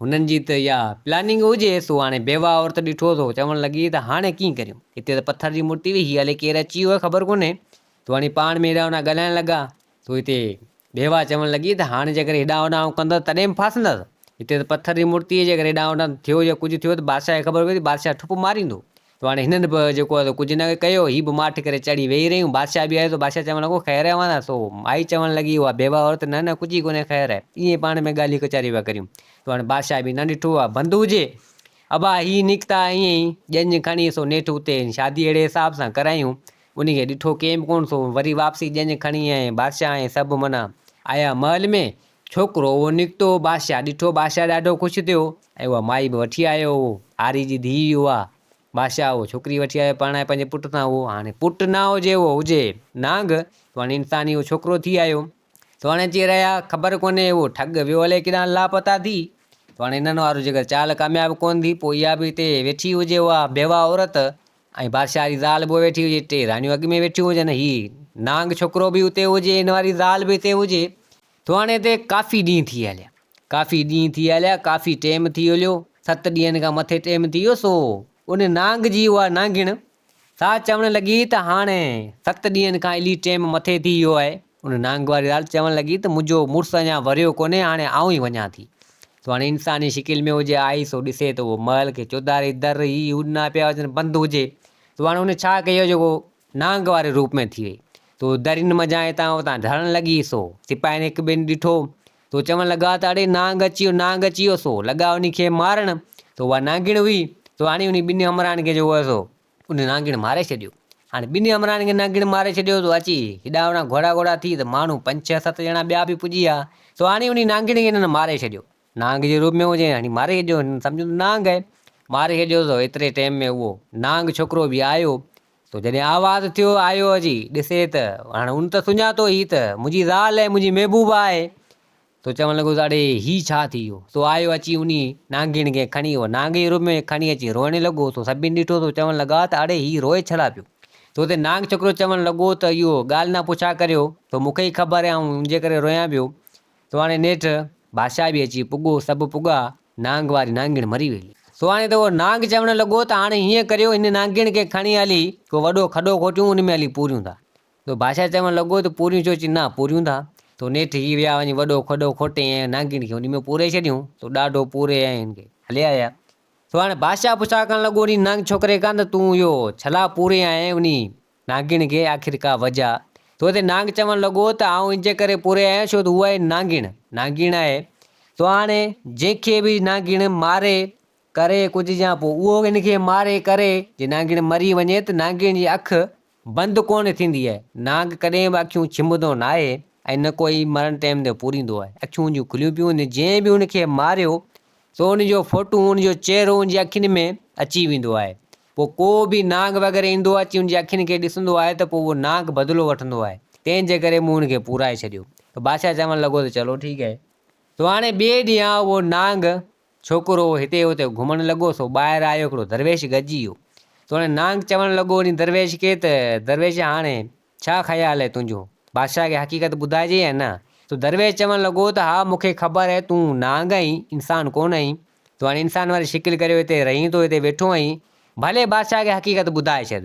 هنن جي ته اها پلاننگ هجي سو هاڻي بيواهه عورت ڏٺو ته هو چوڻ لڳي ته هاڻي ڪيئن ڪريون؟ هتي ته پٿر جي مورتي هئي هي الائي ڪير اچي ويو آهي خبر ڪونهي. سو هاڻي پاڻ ۾ هيڏانهن هوڏانهن ڳالهائڻ لڳا. سو هتي بيواهه چوڻ لڳي ته هاڻي جيڪڏهن هيڏانهن هوڏانهن آئون ڪندس تڏهن به ڦاسندس. هتي ته پٿر جي مورتي آهي، جيڪڏهن هيڏانهن هوڏانهن ٿيو يا ڪجهه ٿيو ته بادشاهه کي خبر پئي ته بادشاهه ٺپ ماريندو. سو هاڻي هنن به جيڪو آهي سو ڪجهه نه ڪيو، هي به ماٺ ڪري چڙهي ويهي رهيون. بادشاهه به آيو ته بادشاهه چوڻ لڳو خير آهي اوهان سان؟ سو مائي چوڻ لڳي اها بيواهه عورت نه نه ڪجهه ئي ڪونهي خير آهي. ائين پاڻ ۾ ڳالهيون ڪچهريون پيا ڪريون. سو هاڻي بادشاهه به نه ڏٺو اها بند هجي. ابا هي نڪتا ائين ئي ڄڃ کڻي سو نيٺ اتي شادي اهڙي حساب سان ڪرايون انهي کي ڏٺو ڪيم ڪونه سو وري واپسي ڄڃ کڻي ۽ بادشاهه ۽ سڀ معنيٰ آيا محل ۾، ڇوڪرو اهو نڪتو، بادشاهه ڏٺو، بادشاهه ڏاڍو خوش ٿيو ۽ اها مائي به وٺي آيو اهو هاري جي ڌيء هئي اها، بادشاهه اهو ڇوڪري وٺي آيو پرڻائي پنهنجي پٽ سان اهو هاڻي پٽ نه هجي اهو هجي نانگ سو هاڻي انساني اهو ڇوڪرو ٿي آيو. سو هاڻي اچي رهيا خبر ڪونهي اهو ٺڳ ويو الائي ڪيڏانهن لاپتا ٿي، سو هاڻي هنن وارو جيڪر چال ڪامياب ڪونه ٿي پوء اها به هتي ويٺي هجي اها بيواهه عورت ۽ بادشاهه جي زال به ويٺي هجي، ٽي راڻيون اڳ ۾ ويٺيون هجن، هي نانگ ڇوڪرو به اتي هجي، هن واري زال به اتي هجي. ٿو هاڻي اتي ڪافي ڏينهن ٿي هليا، ڪافي ڏينهن ٿي هليا، ڪافي ٽيم ٿي هليو، ست ڏينهن کان مٿي ٽيم ٿي ويو، سو ان نانگ جي اها نانگڻ سا چوڻ لڳي ته هاڻي ست ڏينهن کان الي ٽيم مٿي ٿي ويو آهي، ان نانگ واري زال چوڻ لڳي ته منهنجو مڙس اڃا وريو ڪونهي، هاڻي آئون ئي وڃان ٿي. سو هاڻي انساني شڪل ۾ هجي آئي سو ڏسي ته اهو محل کي چوڌاري در هي هو ڏنا پيا هجن بند هجي سو هاڻي ان ڇا ڪيو جيڪو نانگ واري روپ ۾ ٿي وئي سو درين منجهان هتان هتان ڍرڻ لڳي سو سپاهين هڪ ٻن ڏٺو تو چوڻ لڳا ته اڙي نانگ اچي ويو نانگ اچي ويو سو لڳا انهي کي مارڻ تو اها نانگڻ هئي سو هاڻي انهي ٻنهي همراهن کي جو هو سو ان نانگڻ ماري ڇڏيو. هاڻي ٻنهي همراهن کي نانگڻ ماري ڇڏيو سو اچي هيڏانهن هوڏانهن گهوڙا گهوڙا ٿي ته ماڻهو پنج ڇهه ست ڄڻا ٻيا به پڄي ويا سو هاڻي انهي نانگڻ کي هنن ماري ڇڏيو. نانگ جي روپ ۾ هجي هڻي ماري ڇڏيو هنن سمجهيو ته نانگ آهي ماري ڇڏيو سو ايتري ٽيم ۾ اهو نانگ ڇوڪرو به آيو سو جڏهن آواز ٿيو آيو اچي ڏسي ته هاڻي ان ته سڃاتو هي ته منهنجي زال آهي منهنجي محبوبه آهي سو چوڻ لڳو ته اڙي هي ڇا ٿي ويو سو آيو اچي انهي نانگڻ کي کڻي اهو نانگ جي روپ ۾ کڻي اچي روئڻ لڳو سو سڀني ڏٺو سو چوڻ لڳا ته اڙي هي روئي ڇا لاء پيو سو اتي نانگ ڇوڪرو چوڻ لڳو ته اهو ڳالهه نه پڇا ڪريو سو مون کي ئي خبر آهي آئون ان جي ڪري روئان پيو سو هاڻي نيٺ بادشاهه به اچي پڳو، سڀ پڳا، نانگ واري نانگڻ مري ويئي. سو هاڻي ته اهو نانگ چوڻ لڳو ته هاڻي هيئن ڪريو، هن نانگڻ کي کڻي هلي ڪو وڏو کڏو کوٽيون، ان ۾ هلي پوريون ٿا. سو بادشاهه چوڻ لڳو ته پوريون ڇو؟ چي نه پوريون ٿا. سو نيٺ هي ويا وڃي وڏو کڏو کوٽي ۽ نانگڻ کي ان ۾ پوري ڇڏيون. سو ڏاڍو پوري ۽ هن کي هلي آيا. سو هاڻي بادشاهه پڇا ڪرڻ لڳو انهي نانگ ڇوڪري کان ته تون اهو ڇلا پوري آئين انهي نانگڻ کي آخر ڪا وجهه تو تي نانگ چوڻ لڳو ته آئون ان جي ڪري پوري آهيان ڇو ته هوء آهي نانگڻ، نانگڻ آهي سو هاڻي جنهن کي به نانگڻ ماري ڪري ڪجهه يا پوء اهو ان کي ماري ڪري جي نانگڻ مري وڃي ته نانگڻ جي اک بند ڪونه ٿيندي آهي نانگ ڪڏهن به اکيون ڇنڀندو ناهي ۽ نه ڪوئي مرڻ ٽيم تي پوريندو آهي اکيون ان جون کليون پيون هونديون جنهن به ان کي ماريو سو ان جو فوٽو ان جو چهرو ان جي اکين ۾ اچي ويندو آهي پوء ڪو به نانگ وغيره ايندو اچي ان جي اکين کي ڏسندو آهي ته پوء اهو نانگ بدلو وٺندو آهي، تنهن جي ڪري مون ان کي پورائي ڇڏيو. ته بادشاهه چوڻ لڳو ته چلو ٺيڪ آهي. سو هاڻي ٻئي ڏينهن اهو نانگ ڇوڪرو هتي هتي گهمڻ لڳو، سو ٻاهر آيو هڪڙو درويش گڏجي ويو. سو هاڻي نانگ چوڻ لڳو انهي درويش کي ته درويش هاڻي ڇا خيال آهي تنهنجو؟ بادشاهه کي حقيقت ٻڌائجي يا نه؟ سو درويش چوڻ لڳو ته ها مون کي خبر آهي تون نانگ آهين، انسان ڪونه آهين. تون هاڻي انسان واري شڪل ڪريو هتي رهين ٿو، هتي ويٺو آهين. ڀلي بادشاهه کي حقيقت ٻڌائي ڇڏ.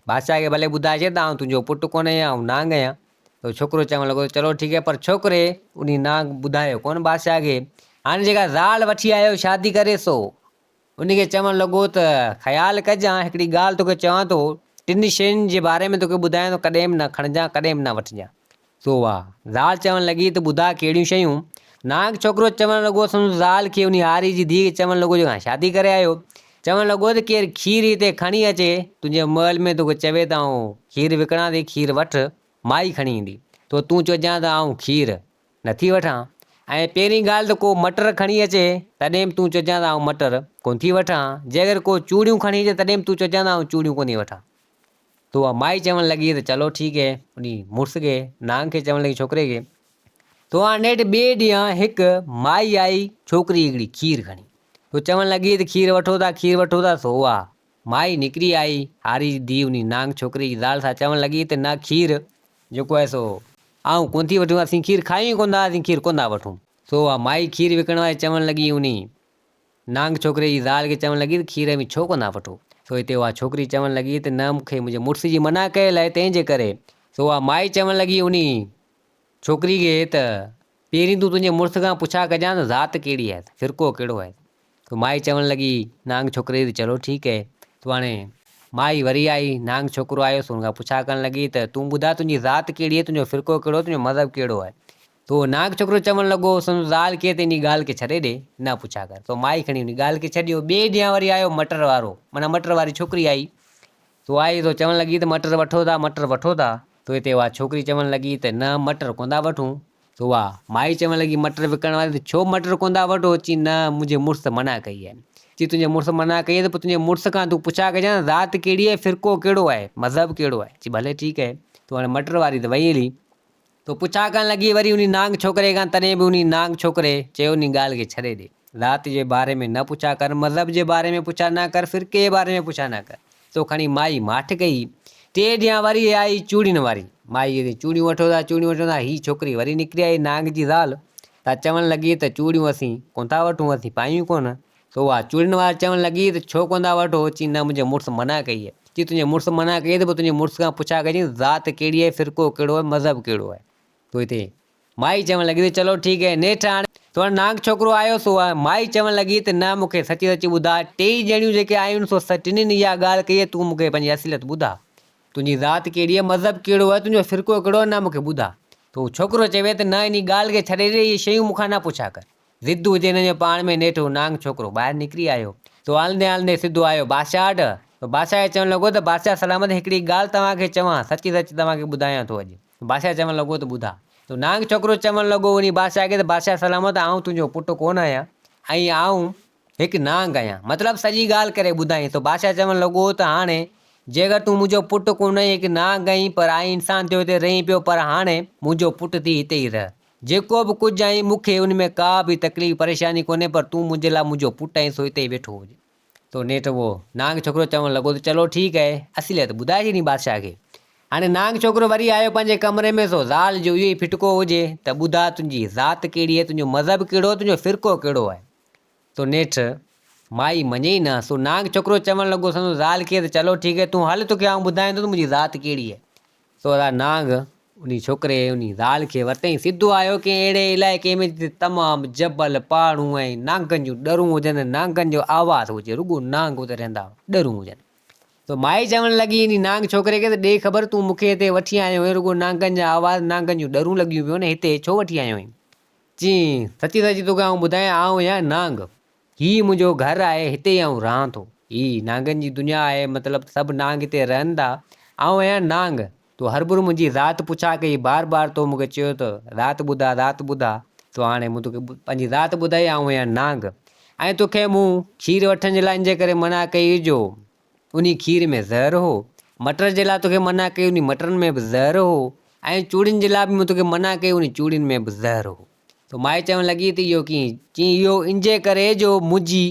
بادشاهه کي ڀلي ٻڌائي ڇڏ ته آئون تنهنجو پٽ ڪونه آهيان، آئون نانگ آهيان. سو ڇوڪرو چوڻ لڳو ته چلو ٺيڪ آهي پر ڇوڪري انهي نانگ ٻڌايو ڪونه بادشاهه کي. هاڻي جيڪا زال وٺي آيو شادي ڪري سو ان کي چوڻ لڳو ته خيال ڪجان، هڪڙي ڳالهه توکي چوان ٿو، ٽن شين جي باري ۾ توکي ٻڌايان ٿو، ڪڏهن به نه کڻجان، ڪڏهن به نه وٺجان. سو اها زال چوڻ لڳي ته ٻڌاء ڪهڙيون شيون؟ نانگ ڇوڪرو چوڻ لڳو، سندس زال کي انهي هاري جي ڌيء کي چوڻ لڳو جيڪا شادي ڪري آيو. چوڻ لڳو ته ڪير کير هتي کڻي اچي، تنهنجي محل ۾ توکي چوي ته آئون کير وڪڻان ٿي، کير وٺ، مائي کڻي ايندي. تو تون چئجان ته آئون کير نٿي وٺان ۽ پهرين ڳالهه ته ڪو مٽر کڻي اچي تڏهن به تون چئجان ته آئون مٽر ڪونه ٿي وٺان، جي اگر ڪو چوڙيون کڻي اچي تڏهن به تون چئجان ته آئون چوڙيون ڪونه ٿي وٺان. ته اها مائي چوڻ لڳي ته چلو ٺيڪ هي، انهي مڙس کي، نانگ کي چوڻ لڳي ڇوڪري کي. ته اها نيٺ ٻئي ڏينهن هڪ مائي آئي ڇوڪري هڪڙي کير کڻي. ته چوڻ لڳي ته کير وٺو ٿا کير وٺو ٿا سو اها مائي نڪري آئي هاري جي ڌيء انهي نانگ ڇوڪري جي زال سان چوڻ لڳي ته نه کير جيڪو آهي سو آئون ڪونه ٿي وٺون، اسين کير کايون ئي ڪونه ٿا، اسين کير ڪونه ٿا وٺون. سو اها مائي کير وڪڻڻ واري چوڻ لڳي انهي نانگ ڇوڪري جي زال کي چوڻ لڳي ته کير اوهين ڇو ڪونه ٿا وٺو؟ سو هتي اها ڇوڪري چوڻ لڳي ته نه مون کي منهنجي مڙس جي منع ڪيل آهي تنهن جي ڪري. سو اها مائي چوڻ لڳي انهي ڇوڪري کي ته پهرين تون تنهنجي مڙس کان پڇا ڪجان ته ذات ڪهڙي آهي، فرقو ڪهڙو آهي. سو مائي چوڻ لڳي نانگ ڇوڪري ته چلو ٺيڪ هي. سو هاڻي مائي وري آئي، نانگ ڇوڪرو آيو سو ان کان پڇا ڪرڻ لڳي ته تون ٻڌاء تنهنجي ذات ڪهڙي آهي، تنهنجو فرقو ڪهڙو آهي، تنهنجو مذهب ڪهڙو آهي. سو نانگ ڇوڪرو چوڻ لڳو سندس زال کي ته انهي ڳالهه کي ڇڏي ڏي، نه پڇا ڪر. سو مائي کڻي انهي ڳالهه کي ڇڏيو. ٻئي ڏينهن وري آيو مٽر وارو، معنيٰ مٽر واري ڇوڪري آئي. سو آئي سو چوڻ لڳي ته مٽر وٺو ٿا، مٽر وٺو ٿا. سو هتي اها ڇوڪري چوڻ لڳي ته نه مٽر ڪونه ٿا وٺون. سو اها مائي چوڻ لڳي مٽر وڪڻڻ واري ته ڇو مٽر ڪونه ٿا وٺو؟ چي نه منهنجي مڙس منع ڪئي آهي. چي تنهنجي مڙس منع ڪئي آهي ته پوء تنهنجي مڙس کان تون پڇا ڪجان ته ذات ڪهڙي آهي، فرقو ڪهڙو آهي، مذهب ڪهڙو آهي. چي ڀلي ٺيڪ آهي. سو هاڻي مٽر واري ته وئي هلي. سو پڇا ڪرڻ لڳي وري انهي نانگ ڇوڪري کان تڏهن به انهي نانگ ڇوڪري چيو انهي ڳالهه کي ڇڏي ڏي. ذات جي باري ۾ نه پڇا ڪر، مذهب جي باري ۾ پڇا نه ڪر، فرقي جي باري ۾ پڇا نه ڪر. سو کڻي مائي ماٺ ڪئي. ٽئين ڏينهن وري آئي چوڙين واري. مائي چيس چوڙيون وٺو ٿا، چوڙيون وٺو ٿا. هي ڇوڪري وري نڪري آئي نانگ جي زال. سا چوڻ لڳي ته چوڙيون اسين ڪونه ٿا وٺون، اسين پايون ئي ڪونه. سو اها چوڙين واري چوڻ لڳي ته ڇو ڪونه ٿا وٺو؟ چي نه منهنجي مڙس منع ڪئي آهي. چي تنهنجي مڙس منع ڪئي آهي ته پوء تنهنجي مڙس کان پڇا ڪجين ته ذات ڪهڙي آهي، فرقو ڪهڙو آهي، مذهب ڪهڙو آهي. سو هتي مائي چوڻ لڳي ته چلو ٺيڪ آهي. نيٺ هاڻي سو هاڻي نانگ ڇوڪرو آيو سو اها مائي چوڻ لڳي ته نه مون کي سچي سچي ٻڌاء ٽيئي ڄڻيون جيڪي آيون سو ٽنهين اها ڳالهه ڪئي آهي تون مون کي پنهنجي اصليت ٻڌاء. تنهنجي ذات ڪهڙي آهي، مذهب ڪهڙو آهي، تنهنجو فرقو ڪهڙو آهي نه مون کي ٻڌاء. ته اهو ڇوڪرو چوي ته نه انهي ڳالهه کي ڇڏي ڏي اهي شيون مون کان نه پڇا ڪر. ضد هجي هن جو پاڻ ۾ نيٺ اهو نانگ ڇوڪرو ٻاهر نڪري آيو. سو هلندي هلندي سڌو آيو بادشاهه وٽ. سو بادشاهه کي چوڻ لڳو ته بادشاهه سلامت هڪڙي ڳالهه توهان کي چوان سچي سچ توهان کي ٻڌايان ٿو اڄ. بادشاهه چوڻ لڳو ته ٻڌاء. سو نانگ ڇوڪرو چوڻ لڳو انهي بادشاهه کي ته بادشاهه سلامت آئون تنهنجو پٽ ڪونه آهيان ۽ آئون هڪ نانگ آهيان. مطلب سڄي ڳالهه ڪري ٻڌائين. سو بادشاهه چوڻ لڳو ته هاڻي جيڪر تون منهنجو پٽ ڪونه آهين، هڪ نانگ آهين، پر آء انسان ٿيو هتي رهين پيو، پر هاڻي منهنجو پٽ ٿي هتي ئي رهه. جيڪو به ڪجهه آهين مون کي ان ۾ ڪا به تڪليف پريشاني ڪونهي، پر تون منهنجي لاء منهنجو پٽ آهين، سو هتي ئي ويٺو هج. سو نيٺ اهو نانگ ڇوڪرو چوڻ لڳو ته چلو ٺيڪ آهي. اصليت ٻڌائي ڇڏين بادشاهه کي. هاڻي نانگ ڇوڪرو وري آيو پنهنجي ڪمري ۾ سو زال جو اهو ئي ڦٽڪو هجي ته ٻڌاء تنهنجي ذات ڪهڙي آهي، تنهنجو مذهب ڪهڙو آهي، تنهنجو فرقو ڪهڙو آهي. سو نيٺ مائي مڃي ئي نه، سو نانگ ڇوڪرو چوڻ لڳو سندس زال کي ته چلو ٺيڪ آهي تون هل توکي آئون ٻڌايان ٿو ته منهنجي ذات ڪهڙي آهي. سو ادا نانگ انهي ڇوڪري انهي زال کي ورتائين سڌو آيو ڪنهن اهڙي علائقي ۾ جتي تمام جبل، پهاڙون ۽ نانگن جون ڏرون هجن ۽ نانگن جو آواز هجي رڳو نانگ اتي رهندا ڏرون هجن. سو مائي چوڻ لڳي انهي نانگ ڇوڪري کي ته ڏي خبر تون مون کي هتي وٺي آيو آهين رڳو نانگن جا آواز نانگن جون ڏرون لڳيون پيون آهن هتي ڇو وٺي آيو آهين؟ چيائين، سچي سچي توکي آئون ٻڌايان، آئون آهيان نانگ. هي منهنجو گهر آهي، هتي ئي آئون رهان ٿو. هي نانگن جي دنيا آهي، مطلب ته سڀ نانگ هتي رهن ٿا. آئون آهيان نانگ. تو هربر منهنجي ذات پڇا ڪئي، بار بار تو مون کي چيو ته ذات ٻڌاء، ذات ٻڌاء. تو هاڻي مون توکي پنهنجي ذات ٻڌائي، آئون آهيان نانگ. ۽ توکي مون کير وٺڻ جي لاء ان جي ڪري منع ڪئي هئي جو انهي کير ۾ زهر هو. مٽر جي لاء توکي منع ڪئي انهي مٽرن ۾ به زهر هو ۽ چوڙين جي لاء به مون توکي منع ڪئي انهي چوڙين ۾ به زهر هو. ته مائي چوڻ لڳي ته اهو ڪيئن؟ چيائين اهو انجي ڪري جو منهنجي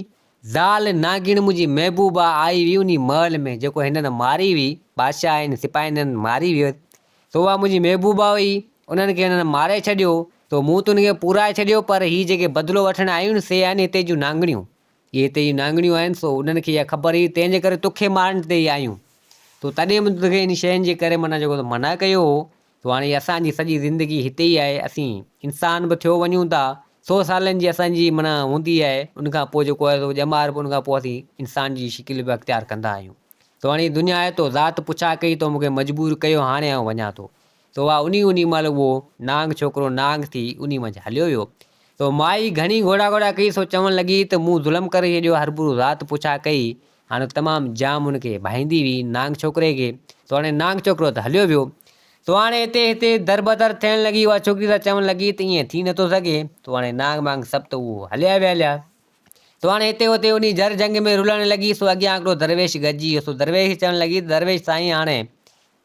زال ناگڻ منهنجي محبوبه آئي هئي انهي محل ۾ جيڪو هنن ماري هئي، بادشاهه ۽ سپاهين هنن ماري هئي سو اها منهنجي محبوبه هئي انهن کي هنن ماري ڇڏيو سو مون ته ان کي پورائي ڇڏيو پر هي جيڪي بدلو وٺڻ آيون سي آهن هتي جون نانگڻيون. اهي هتي جون نانگڻيون آهن، سو انهن کي اها خبر هئي، تنهن جي ڪري توکي مارڻ تي ئي آيون. تو تڏهن به توکي انهن شين جي ڪري منع جيڪو تو منع ڪيو هو، سو هاڻي اسان جي سڄي زندگي هتي ئي آهي، اسين انسان به ٿيو وڃون ٿا، سو سالن جي اسان جي منع هوندي آهي، ان کان پوء جيڪو آهي سو ڄمار به ان کان پوء اسين انسان جي شڪل به اختيار ڪندا آهيون. سو هاڻي هي دنيا آهي، تو ذات پڇا ڪئي، تو مون کي مجبور ڪيو، هاڻي آئون وڃان ٿو. سو اها انهي انهي مهل اهو نانگ ڇوڪرو نانگ ٿي انهي منجهه هليو ويو. سو مائي گهڻي گهوڙا گهوڙا ڪئي سو چوڻ لڳي ته مون ظلم ڪري ڇڏيو هربرو ذات پڇا ڪئي هاڻي تمام جام ان کي ڀائيندي هئي نانگ ڇوڪري کي سو هاڻي نانگ ڇوڪرو ته هليو ويو. سو هاڻي هتي هتي دربدر ٿيڻ لڳي اها ڇوڪري سا چوڻ لڳي ته ائين ٿي نٿو سگهي سو هاڻي نانگ مانگ سڀ ته اهو هليا ويا هليا. سو هاڻي هتي هتي انهي جر جهنگ ۾ رلڻ لڳي سو اڳيان هڪڙو درويش گڏجي ويو سو درويش کي چوڻ لڳي ته درويش سائين هاڻي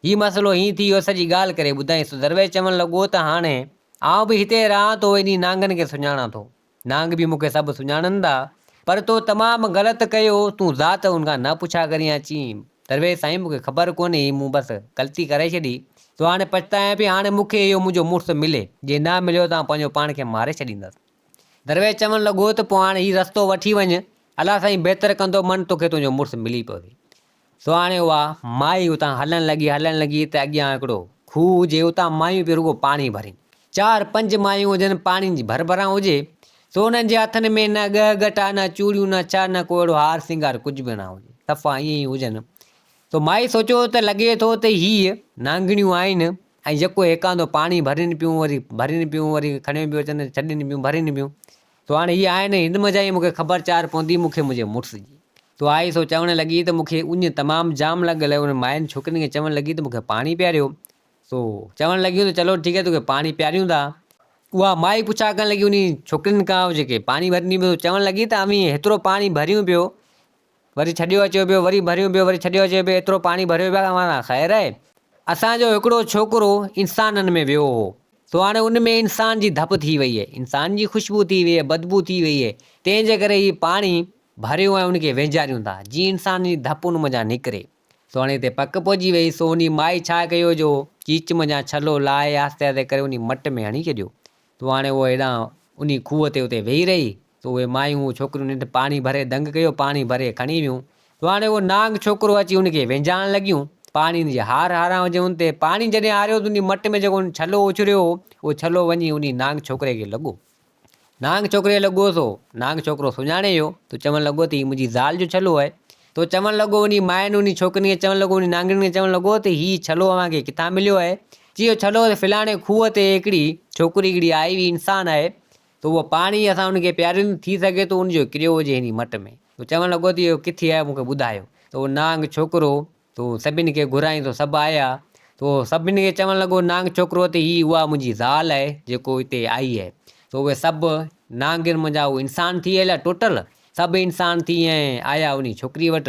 هي مسئلو هيئن ٿي ويو، سڄي ڳالهه ڪري ٻڌائينس. درويش چوڻ لڳو ته هاڻي آئون به هتي رهان ٿو، انهي نانگن کي سڃاڻان ٿو. نانگ به مون کي سڀ سڃاڻن ٿا. پر تو تمام غلط ڪيو، تون ذات ان کان نه پڇا ڪرين ها. چيائين، درويش سائين مون کي خبر ڪونهي هئي، مون بس غلطي ڪري ڇڏي، سو هاڻي پڇتايان پئي، هاڻي مون کي اهو منهنجو مڙس ملي، جي نه مليو ته آئون پنهنجو پاڻ کي ماري ڇڏيندس. درويش چوڻ لڳو ته پوء هاڻي هي رستو وٺي وڃ، الله سائين بهتر ڪندو، من توکي تنهنجو مڙس ملي پوي. سو هاڻي اها مائي اتان هلڻ لڳي، هلڻ لڳي ته اڳيان هڪڙو کوهه هجي، اتان مايون پيون رڳو پاڻي ڀرين. چار پنج مايون هجن، پاڻي جي ڀر ڀران هجي، سو انهن جي هٿن ۾ نه ڳهه ڳٽا، نه چوڙيون، نه ڇا، نه ڪو اهڙو هار سينگار ڪجهه به نه هجي، صفا ائين ئي هجن. سو مائي سوچيو ته لڳي ٿو ته هي نانگڻيون آهن ۽ يڪو هيڪاندو پاڻي ڀرين پيون، وري ڀرين پيون، وري کڻيو پيون اچن، ڇڏين پيون، ڀرين پيون. سو هاڻي هي آهن، هن منجهان ئي مون کي خبر چار پوندي، مون کي منهنجي مڙس جي. تو آئي سو چوڻ لڳي ته مون کي اڃ تمام جام لڳل آهي. انهن ماين ڇوڪرين کي چوڻ لڳي ته مون کي پاڻي پياريو. سو چوڻ لڳيون ته چلو ٺيڪ آهي توکي پاڻي پياريون ٿا. اها مائي پڇا ڪرڻ لڳي انهي ڇوڪرين کان جيڪي پاڻي ڀرينديون پيون. چوڻ لڳي ته اوهين هيترو پاڻي ڀريون پيو وري ڇڏيو اچيو پيو وري ڀريون پيو وري ڇڏيو اچيو پيو ايترو پاڻي ڀريو پيا اوهان سان خير آهي. اسان جو هڪڙو ڇوڪرو انسانن ۾ ويو هو سو هاڻي ان ۾ انسان جي ڌپ ٿي وئي آهي انسان جي خوشبو ٿي وئي آهي بدبو ٿي وئي آهي تنهن جي ڪري هي پاڻي ڀريون ۽ ان کي وينجاريون ٿا، جيئن انسان جي ڌپ ان منجهان نڪري. سو هاڻي هتي پڪ پهچي وئي، سو انهي مائي ڇا ڪيو جو چيچ منجهان ڇلو لاهي آهستي آهستي ڪري انهي مٽ ۾ هڻي ڇڏيو. سو هاڻي هوء هيڏانهن انهي کوهه تي اتي ويهي رهي. سو اهي مايون اهي ڇوڪريون ننڍ پاڻي ڀري دنگ ڪيو، پاڻي ڀري کڻي ويون. سو هاڻي اهو نانگ ڇوڪرو اچي ان کي وينجهائڻ لڳيون. پاڻي ان جي هار هاران هجي ان تي. پاڻي جڏهن هاريو ته انهي مٽ ۾ جيڪو ڇلو اڇريو هو، اهو ڇلو وڃي انهي نانگ ڇوڪري کي لڳو. نانگ ڇوڪري کي لڳو سو نانگ ڇوڪرو سڃاڻي ويو ته چوڻ لڳو ته هي منهنجي زال جو ڇلو آهي. تو چوڻ لڳو انهي ماين انهي ڇوڪرين کي چوڻ لڳو انهي نانگڻين کي چوڻ لڳو ته هي ڇلو اوهان کي ڪٿان مليو آهي؟ چيو ڇڏو ته فلاڻي کوهه تي هڪڙي ڇوڪري هڪڙي آئي هئي انسان آهي ته اهو پاڻي اسان ان کي پياريون ٿي سگهي ٿو ان جو ڪريو هجي هن مٽ ۾. ته چوڻ لڳو ته اهو ڪٿي آهي مون کي ٻڌايو. ته اهو نانگ ڇوڪرو ته سڀني کي گهرائين ته سڀ آيا ته اهو سڀني کي چوڻ لڳو نانگ ڇوڪرو ته هي اها منهنجي زال آهي جيڪو هتي آئي آهي. ته اهي سڀ نانگن منجهان اهي انسان ٿي هليا ٽوٽل سڀ انسان ٿي ۽ آيا انهي ڇوڪري وٽ.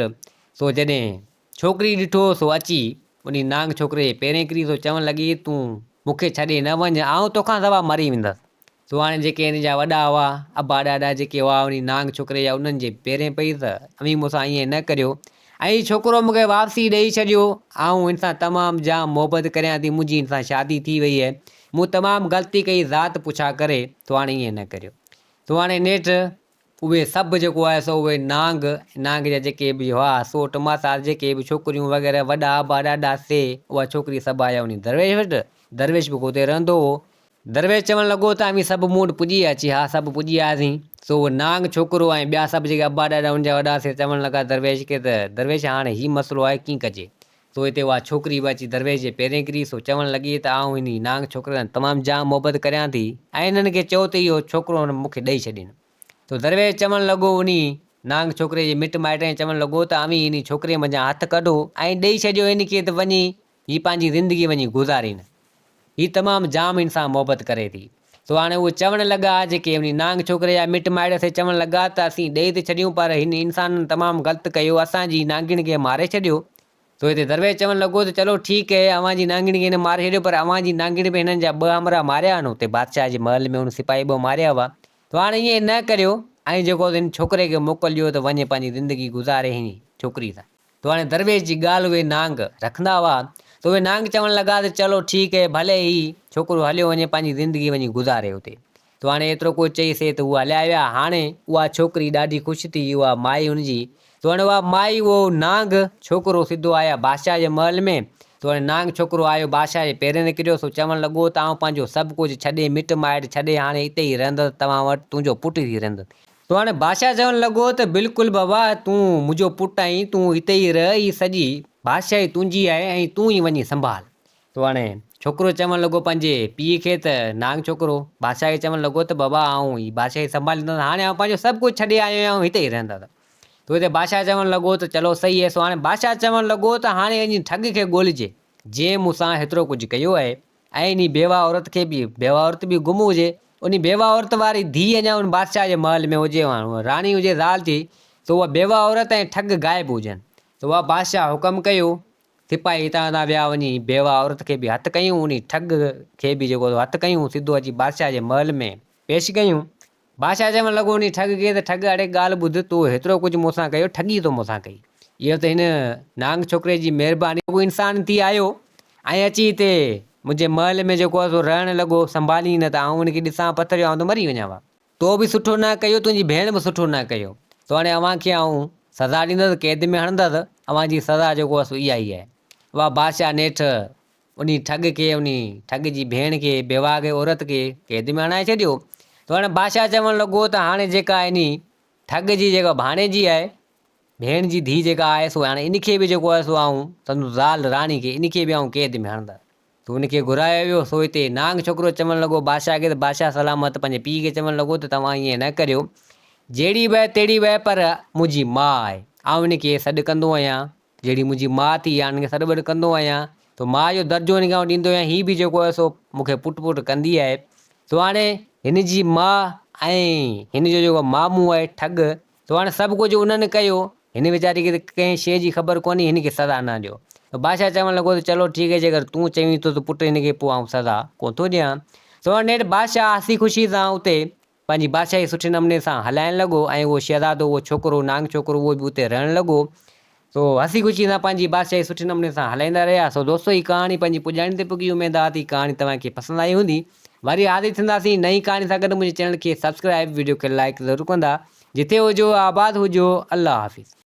سو جڏهن ڇوڪري ڏٺو سو اچي انهي نانگ ڇوڪري جي پيرين ڪري سو چوڻ لڳي تون مون کي ڇڏي نه وڃ آئون توکان سوا مري ويندس. سو هاڻي جيڪي هن جا وڏا هئا، ابا ڏاڏا جيڪي هئا انهي نانگ ڇوڪري جا انهن جي پيرين پئي ته اوهين مون سان ائين نه ڪريو ۽ هي ڇوڪرو مون کي واپسي ڏئي ڇڏيو آئون هن سان تمام جام محبت ڪريان ٿي منهنجي هن سان شادي ٿي وئي آهي مون تمام غلطي ڪئي ذات پڇا ڪري سو هاڻي ائين نه ڪريو. سو هاڻي نيٺ اهي سڀ جيڪو آهي سو اهي نانگ، نانگ جا جيڪي به هئا سوٽ ماسات جيڪي به ڇوڪريون وغيره وڏا ابا ڏاڏا سي اها ڇوڪري سڀ آيا انهي درويش وٽ، درويش به اتي رهندو هو. درويش چوڻ لڳو ته اوهين سڀ مون وٽ پڄي اچي ها سڀ پڄي آياسين. سو اهو نانگ ڇوڪرو ۽ ٻيا سڀ جيڪي ابا ڏاڏا ان جا وڏا سي چوڻ لڳا درويش کي ته درويش هاڻي هي مسئلو آهي ڪيئن ڪجي. سو اتي اها ڇوڪري به اچي درويش جي پيرين ڪري سو چوڻ لڳي ته آئون انهي نانگ ڇوڪري سان تمام جام محبت ڪريان ٿي ۽ انهن کي چئو ته اهو ڇوڪرو مون کي ڏئي ڇڏين. سو درويش چوڻ لڳو انهي نانگ ڇوڪري جي مٽ مائٽن کي چوڻ لڳو ته اوهين انهي ڇوڪري منجهان هٿ ڪڍو ۽ ڏئي ڇڏيو هن کي ته وڃي هي پنهنجي زندگي وڃي گذارين. هي تمام جام هن سان محبت ڪري ٿي. سو هاڻي اهي چوڻ لڳا جيڪي انهي نانگ ڇوڪري جا مٽ مائٽ سي چوڻ لڳا ته اسين ڏئي ته ڇڏيون پر هن انسانن تمام غلط ڪيو اسان جي نانگڻ کي ماري ڇڏيو. سو هتي درويش چوڻ لڳو ته چلو ٺيڪ اهي اوهان جي نانگڻ کي هن ماري ڇڏيو پر اوهان جي نانگڻ به هنن جا ٻه همراهه ماريا آهن اتي بادشاهه جي محل ۾ ان سپاهي ٻه ماريا هئا سو هاڻي ائين نه ڪريو ۽ جيڪو هن ڇوڪري کي موڪل ڏيو ته وڃي پنهنجي زندگي گذاري هن ڇوڪري سان. سو هاڻي درويش جي ڳالهه اهي نانگ رکندا هئا. سو اهي نانگ چوڻ لڳا ته چلو ٺيڪ اهي ڀلي هي ڇوڪرو هليو وڃي پنهنجي زندگي وڃي گذاري اتي. سو هاڻي ايترو ڪجهه چئي سي ته هو هليا ويا. هاڻي اها ڇوڪري ڏاڍي خوش ٿي اها مائي هن جي. سو هاڻي اها مائي اهو نانگ ڇوڪرو سڌو آيا بادشاهه جي محل ۾. سو هاڻي نانگ ڇوڪرو آيو بادشاهه جي پيرين تي ڪريو سو چوڻ لڳو ته آئون پنهنجو سڀ ڪجهه ڇڏي مٽ مائٽ ڇڏي هاڻي اتي ئي رهندس توهان وٽ تنهنجو پٽ ٿي رهندس. سو هاڻي بادشاهه چوڻ لڳو ته بلڪل بابا تون منهنجو پٽ آهين تون هتي ئي رهه هي سڄي بادشاهي تنهنجي آهي ۽ تون ئي وڃي سنڀال. سو هاڻي ڇوڪرو چوڻ لڳو پنهنجي پيء کي ته نانگ ڇوڪرو بادشاهه کي چوڻ لڳو ته بابا آئون هي بادشاهي سنڀاليندس هاڻي آئون پنهنجو سڀ ڪجهه ڇڏي آيو آهيان آئون هتي ئي رهندس. تو هتي بادشاهه چوڻ لڳو ته چلو صحيح آهي. سو هاڻي بادشاهه چوڻ لڳو ته هاڻي انهي ٺڳ کي ڳولجي، جنهن مون سان هيترو ڪجهه ڪيو آهي ۽ انهي بيواهه عورت کي به، بيواهه عورت به گم هجي، انهي بيواهه عورت واري ڌيء اڃا ان بادشاهه جي محل ۾ هجي، هاڻ راڻي هجي زال ٿي، سو اها بيواهه عورت ۽ ٺڳ غائب هجن. سو اها بادشاهه حڪم ڪيو، سپاهي هتان هتان ويا وڃي بيواهه عورت کي به هٿ ڪيون، انهي ٺڳ کي به جيڪو هٿ ڪيون، سڌو اچي بادشاهه جي محل ۾ پيش ڪيون. بادشاهه چوڻ لڳو، انهيء ٺڳ کي ته ٺڳ اڙي ڳالهه ٻڌ، تو هيترو ڪجهه مون سان ڪيو، ٺڳي تو مون سان ڪئي. اهو ته هن نانگ ڇوڪري جي مهرباني. هو انسان ٿي آيو ۽ اچي هتي منهنجي محل ۾ جيڪو آهي سو رهڻ لڳو، سنڀالين نه ته آئون هن کي ڏسان پٿر جو آئون ته مري وڃان ها. تو به سٺو نه ڪيو، تنهنجي ڀيڻ به سٺو نه ڪيو. سو هاڻي اوهان کي آئون سزا ڏيندس، قيد ۾ هڻندس، اوهان جي سزا جيڪو آهي سو اها ئي آهي. اها بادشاهه نيٺ انهي ٺڳ کي، انهي ٺڳ جي ڀيڻ کي، بيواهه کي، عورت کي قيد ۾ هڻائي ڇڏيو. ته هاڻي بادشاهه چوڻ لڳو ته هاڻي جيڪا انهي ٺڳ جي جيڪا ڀاڻيجي آهي، ڀيڻ جي ڌيء جيڪا آهي سو هاڻي ان کي به جيڪو آهي سو آئون سندس زال راڻي کي ان کي به آئون قيد ۾ هڻندس. سو ان کي گهرايو ويو. سو هتي نانگ ڇوڪرو چوڻ لڳو بادشاهه کي ته بادشاهه سلامت پنهنجي پيء کي چوڻ لڳو ته توهان ائين نه ڪريو. جهڙي به آهي تهڙي به آهي پر منهنجي ماء آهي. آئون ان کي سڏ ڪندو آهيان. جهڙي منهنجي ماء ٿي آهي، ان کي سڏ ٻڏ ڪندو آهيان ته ماء جو درجو هن کي آئون ڏيندو آهيان، هي به جيڪو آهي سو مون کي پٽ پٽ ڪندي آهي. سو هاڻي هن جي ماء ۽ هن جو جيڪو مامو آهي ٺڳ، سو هاڻي سڀ ڪجهه انهن ڪيو، هن ويچاري کي ته ڪنهن شيء جي خبر ڪونهي، هن کي سزا نه ڏيو. ته بادشاهه چوڻ لڳو ته چلو ٺيڪ آهي، جيڪر تون چوين ٿو ته پٽ هن کي پوء آئون سزا ڪونه ٿو ڏيان. سو هاڻي نيٺ بادشاهه هسي خوشي سان اتي پنهنجي بادشاهي سٺي نموني سان هلائڻ لڳو ۽ اهو شهزادو اهو ڇوڪرو نانگ ڇوڪرو اهو به اتي رهڻ لڳو. سو هسي خوشي سان پنهنجي بادشاهي سٺي نموني سان هلائيندا رهيا. سو دوستو هي ڪهاڻي پنهنجي پڄاڻي تي پڳي اميد آ ته هي ڪهاڻي توهان کي پسند آئي هوندي. وري حاضر ٿينداسين نئين ڪهاڻي سان گڏ منهنجي چينل کي سبسڪرائب وڊيو کي لائيڪ ضرور ڪندا. جتي هجو آباد هجو الله حافظ.